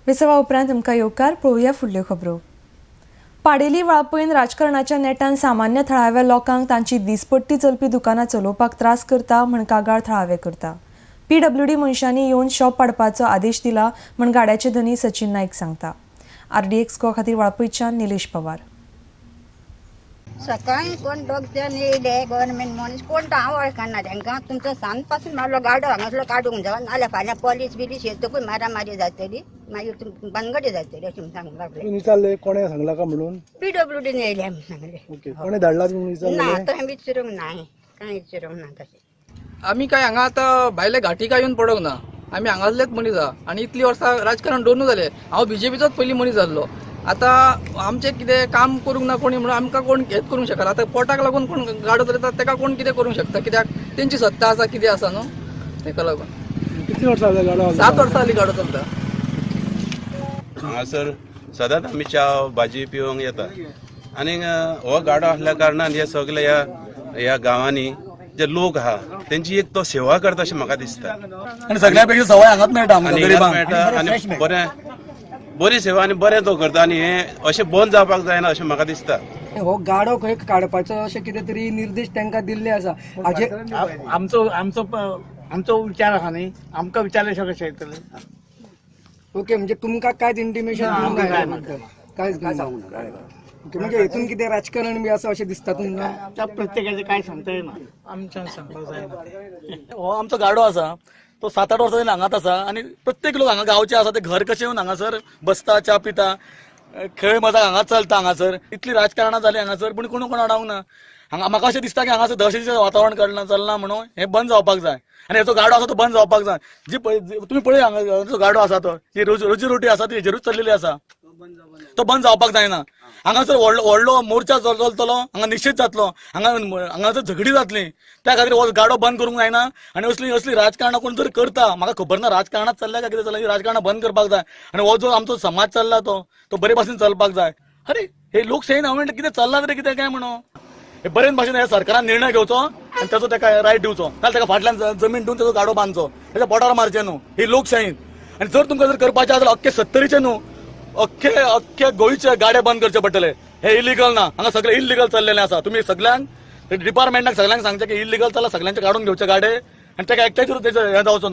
विसवा उपरांत तुमकां येवकार. पळोवया फुडल्यो खबरो. पाडेली वाळपयन राजकारणाच्या नेटान सामान्य थळाव्या लोकांक तांची दिसपट्टी चलपी दुकानां चलोवपाक त्रास करता म्हण कागाळ थळावे करता. पीडब्ल्यूडी मनशांनी येवन शॉप पाडपाचो आदेश दिला म्हण गाड्याचे धनी सचिन नायक सांगता. आरडीएक्स गोवा खातीर वाळपयच्यान निलेश पवार. सकाळी कोण दोग जाण येयले गव्हर्मेंट मनीस कोण तो हांव वळखना तांकां. तुमचो सांज पासून मारलो गाडो हांगासलो काडूंक जावं, नाल्यार फाल्यां पोलीस बिलीस येतकूच मारामारी जातली, मागीर भानगडी जातली अशें म्हूण सांगूंक लागले. तुम्ही विचारले कोणे सांगला का म्हणून? पीडब्ल्यूडीन येयले म्हूण सांगले. ओके, कोणे धाडला म्हणून ना, विचारले? तशें विचारूंक ना हांवें, कांय विचारूंक ना तशें. आमी काय हांगा आतां भायले घाटी काय येवन पडोंक ना, आमी हांगासलेच मनीस आहा आनी इतली वर्सां राजकारण दोनूय जालें. हांव बीजेपीचोच पयलीं मनीस जाल्लो. आतां आमचें कितें काम करूंक ना कोणी म्हणून आमकां कोण हेत करूंक शकना. आतां पोटाक लागून कोण गाडो चलयता ताका कोण कितें करूंक शकता, कित्याक तेंची सत्ता आसा कितें आसा न्हू, तेका लागून. कितली वर्सां जाली गाडो? 7 वर्सां जालीं गाडो चलता. हांगासर सदांच आमी च्या भाजी पिवंक येता आनी हो गाडो आसल्या कारणान हे सगळे ह्या ह्या गांवांनी जे लोक आहा तेंची एक तो सेवा करता अशें म्हाका दिसता. आनी सगळ्या पेक्षा सवाय हांगाच मेळटा आमकां आनी ह्याच गरिबांक मेळटा आनी बरें बरी सेवा आनी बरें तो करता आनी हें अशें बंद जावपाक जायना अशें म्हाका दिसता. हो गाडो खंय काडपाचो अशें कितें तरी निर्देश तांकां दिल्ले आसा हाजे आमचो आमचो आमचो विचार आहा न्ही, आमकां विचारले शिवाय कशें येतलें? ओके, म्हणजे तुमकां कांयच इंटिमेशन दिवंक ना, कांयच सांगूंक ना. ओके, म्हणजे हेतून कितें राजकारण बी आसा अशें दिसता तुमकां? त्या प्रत्येकाचें कांय सांगता येना. आमच्यान सांगपाक जायना. हो आमचो गाडो आसा तो 7-8 वर्सां जालीं हांगाच आसा आनी प्रत्येक लोक हांगा गांवचे आसा ते घर कशे येवन हांगासर बसता, च्या पिता, खेळ मजा हांगाच चलता. हांगासर इतली राजकारणां जाली हांगासर, पूण कोण कोण आडावंक ना. हांगा म्हाका अशें दिसता की हांगासर दहशतीचें वातावरण चलना चलना म्हणून हें बंद जावपाक जाय आनी हेचो गाडो आसा तो बंद जावपाक जाय. जी तुमी पळय हांगा जो गाडो आसा तो जी रोजी रोटी आसा ती हेजेरूच चल्लेली आसा, तो बंद जावपाक जायना. हांगासर व्हडलो व्हडलो मोर्चा चलतलो, हांगा निशेध जातलो, हांगा हांगासर झगडी जातली. त्या खातीर हो गाडो बंद करूंक जायना आनी असली असली राजकारणां कोण जर करता म्हाका खबर ना राजकारणांत चल्ल्या काय कितें चल्लां, राजकारणां बंद करपाक जाय आनी हो जो आमचो समाज चल्ला तो तो बरे भाशेन चलपाक जाय. अरे हे लोकशाहीन हांवें कितें चल्लां तरी कितें काय म्हणून हे बरेच भाशेन ह्या सरकारान निर्णय घेवचो आनी ताचो ताका रायट दिवचो, नाल्यार ताका फाटल्यान जमीन दिवन ताचो गाडो बांदचो, ताच्या पोटार मारचें न्हू. ही लोकशाहीन. आनी जर तुमकां जर करपाचें आसा जाल्यार अख्खे सत्तरीचे न्हू, अख्खे अख्खे गोंयचे गाडे बंद करचे पडटले. हे इलिगल ना, हांगा सगळे इलिगल चल्लेले आसा. तुमी सगळ्यांक डिपार्टमेंटाक सगळ्यांक सांगचें की इलिगल चल्ला, सगळ्यांचे काडून घेवचे गाडे आनी ताका एकट्याचेर तेचो हें जावचो.